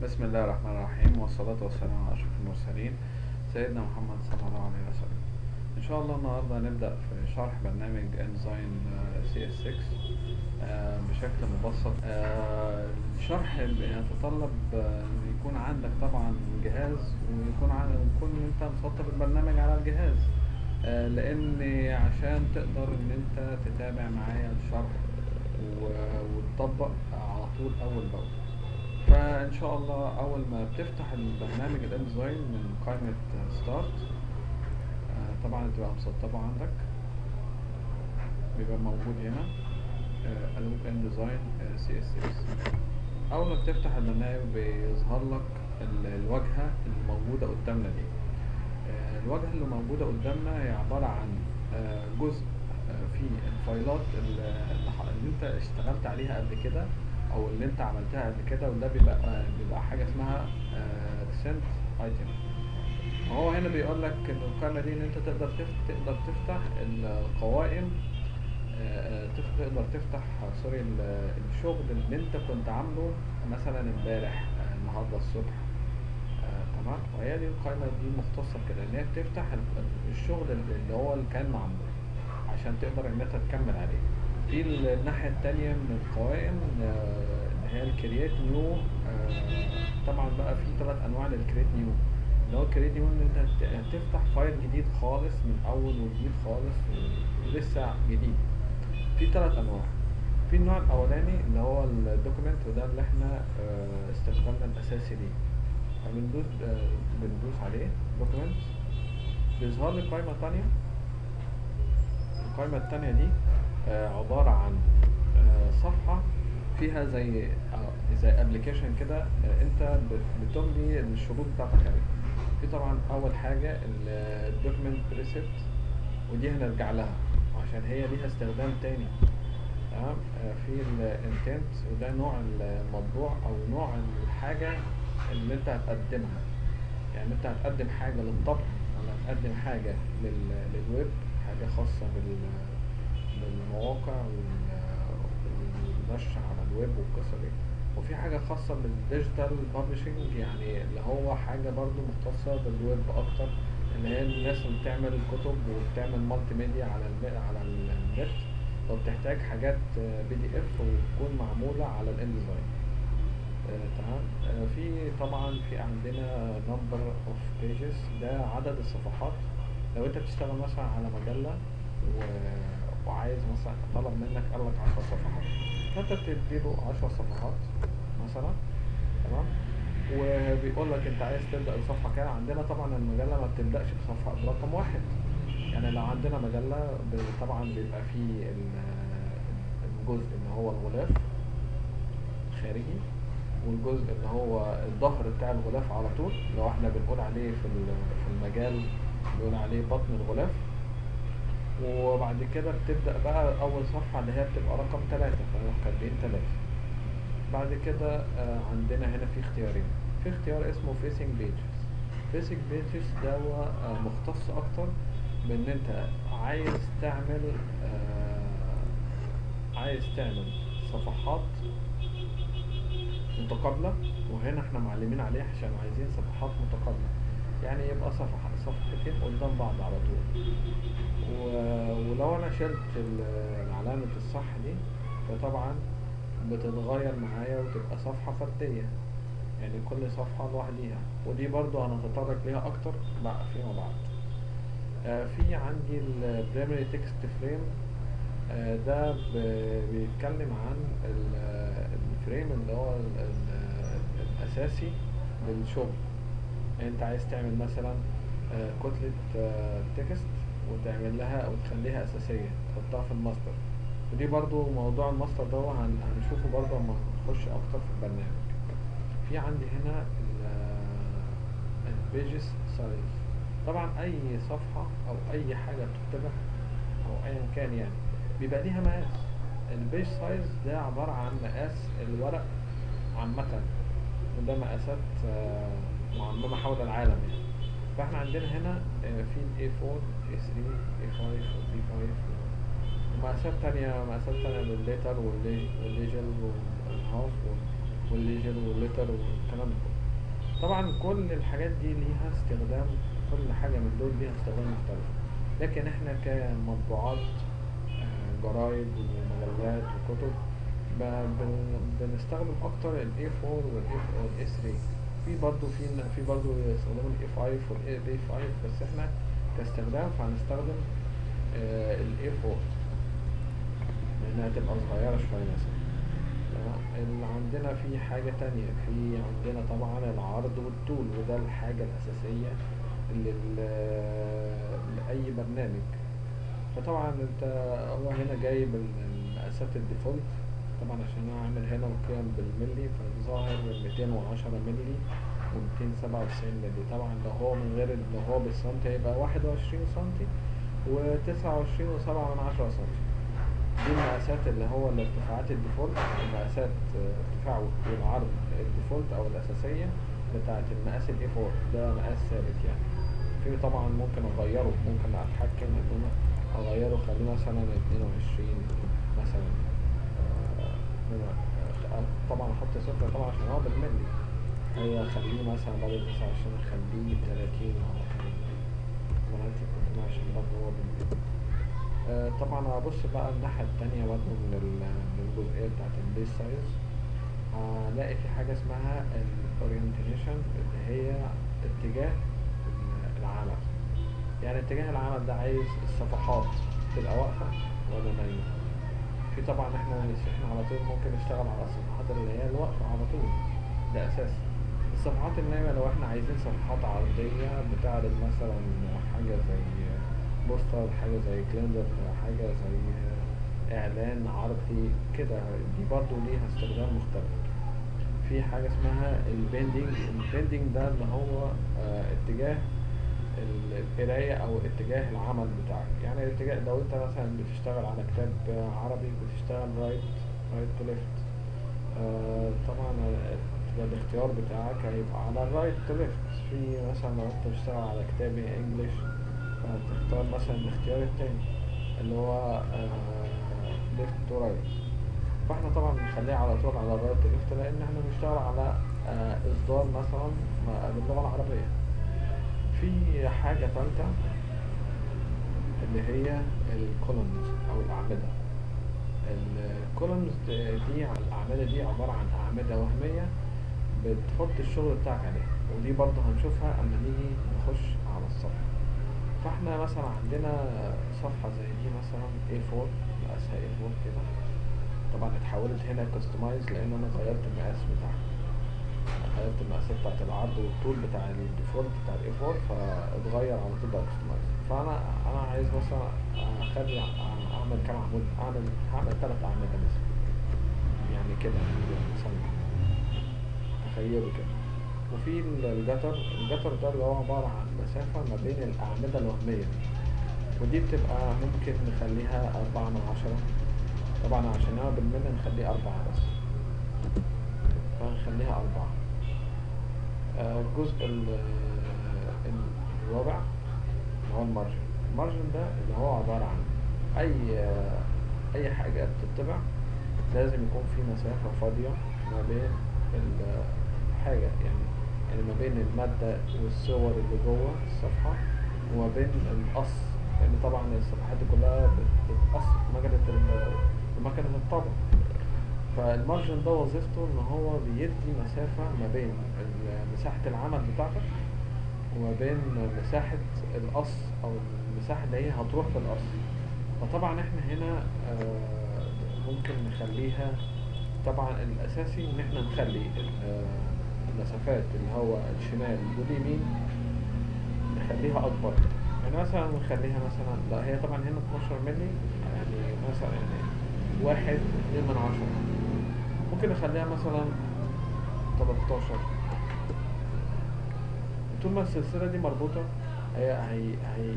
بسم الله الرحمن الرحيم، والصلاة والسلام على أشرف المرسلين سيدنا محمد صلى الله عليه وسلم. إن شاء الله النهاردة هنبدأ في شرح برنامج InDesign CS6 بشكل مبسط. الشرح يتطلب إن يكون عندك طبعا جهاز ويكون انت مسطب البرنامج على الجهاز، لان عشان تقدر ان انت تتابع معايا الشرح وتطبق على طول اول باول. فان شاء الله اول ما بتفتح البرنامج ال InDesign من قائمة start، طبعا تبقى مسطبة عندك، بيبقى موجود هنا Adobe InDesign CS6. اول ما بتفتح البرنامج بيظهر لك الواجهة الموجودة قدامنا دي. الواجهة اللي موجودة قدامنا هي عبارة عن جزء فيه الفايلات اللي انت اشتغلت عليها قبل كده او اللي انت عملتها قبل كده، وده بيبقى حاجة اسمها recent item. فهو هنا بيقول لك ان القائمة دي ان انت تقدر تفتح القوائم، تقدر تفتح، sorry، الشغل اللي انت كنت عامله مثلا امبارح، النهارده الصبح، تمام. وهي دي القائمة دي مختصة كده ان هي بتفتح الشغل اللي هو اللي كان معمول عشان تقدر ان انت تكمل عليه. في الناحية التانية من القوائم اللي هي ال create new. طبعا بقى في ثلاث انواع لل create new، اللي هو create new ان انت هتفتح file جديد خالص من اول وجديد خالص ولسه جديد. في ثلاث انواع. في النوع الاولاني اللي هو ال document، وده اللي احنا استخدامنا الاساسي ليه، فبندوس بندوس عليه document، بيظهر لي قائمة تانية. القائمة التانية دي عبارة عن صفحة فيها زي application كده، انت بتملي الشروط بتاعتك عليه. في طبعا اول حاجة ال document preset، ودي هنرجع لها عشان هي ليها استخدام تاني، تمام. في ال intent، وده نوع المطبوع او نوع الحاجة اللي انت هتقدمها، يعني انت هتقدم حاجة للطبع ولا هتقدم حاجة للويب، حاجة خاصة بالمواقع والنشر على الويب والقصة دي. وفي حاجة خاصة بال digital publishing، يعني اللي هو حاجة برضو مختصة بالويب أكتر، اللي هي الناس اللي بتعمل كتب وبتعمل multimedia على النت وبتحتاج حاجات PDF وتكون معمولة على ال InDesign، تمام. في طبعا في عندنا number of pages، ده عدد الصفحات. لو انت بتشتغل مثلا على مجلة وعايز مثلا طلب منك قال لك 10 صفحات، فانت بتديله 10 صفحات مثلا، تمام. وبيقول لك انت عايز تبدأ بصفحة كام؟ عندنا طبعا المجلة ما بتبدأش بصفحة برقم واحد. يعني لو عندنا مجلة طبعا بيبقى فيه الجزء اللي هو الغلاف الخارجي، والجزء اللي هو الظهر بتاع الغلاف على طول، اللي هو احنا بنقول عليه في المجال بنقول عليه بطن الغلاف. وبعد كده بتبدأ بقى أول صفحة اللي هي بتبقى رقم 3، فنروح كاتبين 3. بعد كده عندنا هنا في اختيارين. في اختيار اسمه facing pages. facing pages ده هو مختص أكتر بإن أنت عايز تعمل صفحات متقابلة، وهنا احنا معلمين عليه عشان عايزين صفحات متقابلة، يعني يبقى صفحة صفحتين قدام بعض على طول. ولو انا شلت علامة الصح دي فطبعا بتتغير معايا وتبقى صفحة فردية، يعني كل صفحة لوحديها، ودي برضو هنتطرق ليها اكتر بقى فيما بعد. في عندي ال primary text frame، ده بيتكلم عن ال frame اللي هو الأساسي للشغل. يعني انت عايز تعمل مثلا كتلة text وتعمل لها وتخليها أساسية، تحطها في الماستر. ودي برضو موضوع الماستر ده هنشوفه برضو لما نخش أكتر في البرنامج. في عندي هنا ال pages size. طبعا أي صفحة أو أي حاجة بتكتبها أو أيا كان يعني بيبقى ليها مقاس. ال page size ده عبارة عن مقاس الورق عامة، وده مقاسات معممة حول العالم يعني. فاحنا عندنا هنا في ال A4، A3، A5 و B5 ومقاسات تانية، مقاسات تانية بال letter وال legal وال half. وال legal وال letter والكلام ده كله. طبعا كل الحاجات دي ليها استخدام، كل حاجة من دول ليها استخدام مختلف، لكن احنا كمطبوعات جرايد ومجلات وكتب بنستخدم اكتر ال A4 وال A3. في برضو يستخدموا ال A5 وال B5، بس احنا كاستخدام فهنستخدم ال A4 لانها تبقى صغيرة شوية مثلا. تمام. اللي عندنا في حاجة تانية، في عندنا طبعا العرض والطول، وده الحاجة الأساسية لأي برنامج. فطبعا انت هو هنا جايب المقاسات ال default، طبعا عشان انا عامل هنا القيم بالملي فظاهر 210 ملي و297 ملي. طبعا لو هو من غير، لو هو بالسنتي هيبقى 21 سنتي و29.7 سنتي. دي المقاسات اللي هو الارتفاعات ال default، المقاسات ارتفاع والعرض ال default او الاساسية بتاعت المقاس ال A4، ده مقاس ثابت يعني. في طبعا ممكن اغيره، ممكن اتحكم ان انا اغيره، خليه مثلا 22 مثلا، طبعا احط صفر طبعا عشان هو بالملي، هي اخليه مثلا بدل 29 اخليه 30 على طول، طبعا هكتب عشان برضه هو بالملي. طبعا هبص بقى الناحية التانية برضه من الجزئية بتاعت ال page size، هلاقي في حاجة اسمها ال orientation اللي هي اتجاه العمل. يعني اتجاه العمل ده عايز الصفحات تبقى واقفة ولا نايمة. في طبعا احنا على طول ممكن نشتغل على الصفحات اللي هي الواقفة على طول، ده اساس. الصفحات النايمة لو احنا عايزين صفحات عرضية بتعرض مثلا حاجة زي poster، حاجة زي calendar، حاجة زي إعلان عرضي كده، دي برضو ليها استخدام مختلف. في حاجة اسمها ال binding، ال binding ده اللي هو اتجاه القراية أو اتجاه العمل بتاعك. يعني الاتجاه لو انت مثلا بتشتغل على كتاب عربي بتشتغل right to left، طبعا الاختيار بتاعك هيبقى على ال right to left. في مثلا لو انت بتشتغل على كتاب English فهتختار مثلا الاختيار التاني اللي هو left to right. فاحنا طبعا بنخليها على طول على ال right to left لان احنا بنشتغل على اصدار مثلا باللغة العربية. في حاجة تالتة اللي هي ال columns او الاعمدة. ال columns دي، الأعمدة دي عبارة عن أعمدة وهمية بتحط الشغل بتاعك عليها، ودي برضه هنشوفها أما نيجي نخش على الصفحة. فاحنا مثلا عندنا صفحة زي دي مثلا A4، مقاسها A4 كده، طبعا اتحولت هنا customize لأن أنا غيرت المقاس بتاعها، غيرت المقاسات بتاعت العرض والطول بتاع ال default بتاع ال A4 فاتغير على طول بقى customize. فأنا عايز مثلا أخلي أعمل كام عمود، هعمل 3 أعمدة مثلا، يعني كده مثلا تخيلوا كده. وفي ال gutter، ال gutter ده اللي هو عبارة عن مسافة ما بين الأعمدة الوهمية، ودي بتبقى ممكن نخليها 4 من 10، طبعا عشان هو بالملي نخليه 4 بس، فنخليها 4. الجزء الرابع اللي هو ال margin. ال margin ده اللي هو عبارة عن أي حاجة بتطبع لازم يكون في مسافة فاضية ما بين الحاجة، يعني ما بين المادة والصور اللي جوه الصفحة وما بين القص، لأن طبعا الصفحات دي كلها بتتقص بمكنة الطبع. فال margin ده وظيفته إن هو بيدي مسافة ما بين مساحة العمل بتاعتك وما بين مساحة القص أو المساحة اللي هي هتروح في القص. فطبعا احنا هنا ممكن نخليها، طبعا الأساسي إن احنا نخلي المسافات اللي هو الشمال واليمين نخليها أكبر، يعني مثلا نخليها مثلا، لا هي طبعا هنا 12 ملي، يعني مثلا 1.2، ممكن نخليها مثلا 13. طول ما السلسلة دي مربوطة هي هي هي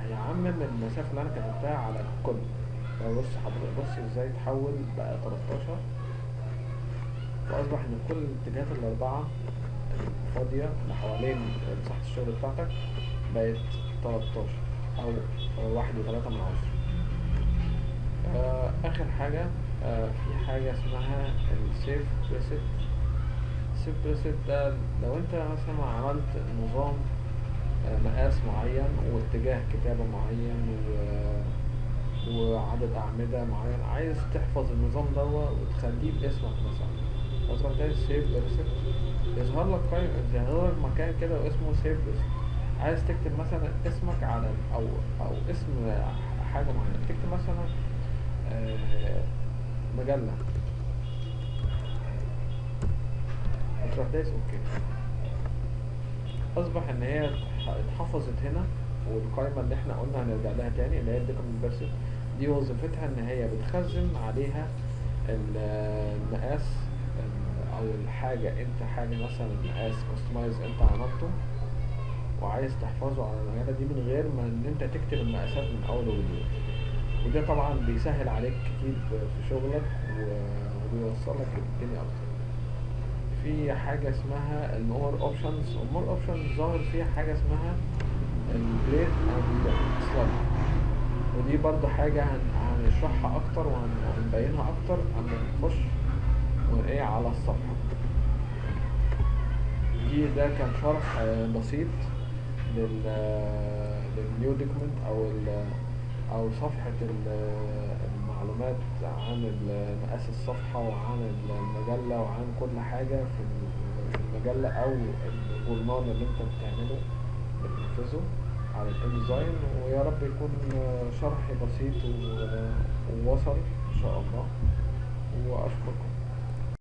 هيعمم المسافة اللي أنا كتبتها على الكل. فبص حضرتك، بص ازاي اتحول بقى 13، فأصبح إن كل الاتجاهات الأربعة الفاضية اللي حوالين مساحة الشغل بتاعتك بقت 13 أو 1.3. آخر حاجة في حاجة اسمها ال save preset. ال save preset ده لو انت مثلا عملت نظام مقاس معين واتجاه كتابة معين وعدد أعمدة معين، عايز تحفظ النظام ده وتخليه باسمك مثلا، فتروح دايس save preset، يظهر لك قائمة، يظهر لك مكان كده واسمه save preset. عايز تكتب مثلا اسمك على او اسم حاجة معينة، تكتب مثلا مجلة، وتروح دايس okay. اصبح ان هي اتحفظت هنا. والقائمة اللي احنا قلنا هنرجع لها تاني اللي هي ال document preset دي، وظيفتها ان هي بتخزن عليها المقاس او الحاجة، انت حاجة مثلا مقاس customize انت عملته وعايز تحفظه على المجلة دي من غير ما ان انت تكتب المقاسات من اول وجديد. وده طبعا بيسهل عليك كتير في شغلك وبيوصلك الدنيا اكتر. في حاجة اسمها ال more options، وال more options ظاهر فيها حاجة اسمها ال bleed and slide، ودي برضو حاجة هنشرحها اكتر وهنبينها اكتر اما نخش وايه على الصفحة دي. ده كان شرح بسيط لل new document او صفحة المعلومات عن مقاس الصفحة وعن المجلة وعن كل حاجة في المجلة او الجورنال اللي انت بتعمله بتنفذه على ال InDesign. ويا رب يكون شرحي بسيط ووصل ان شاء الله، واشكركم.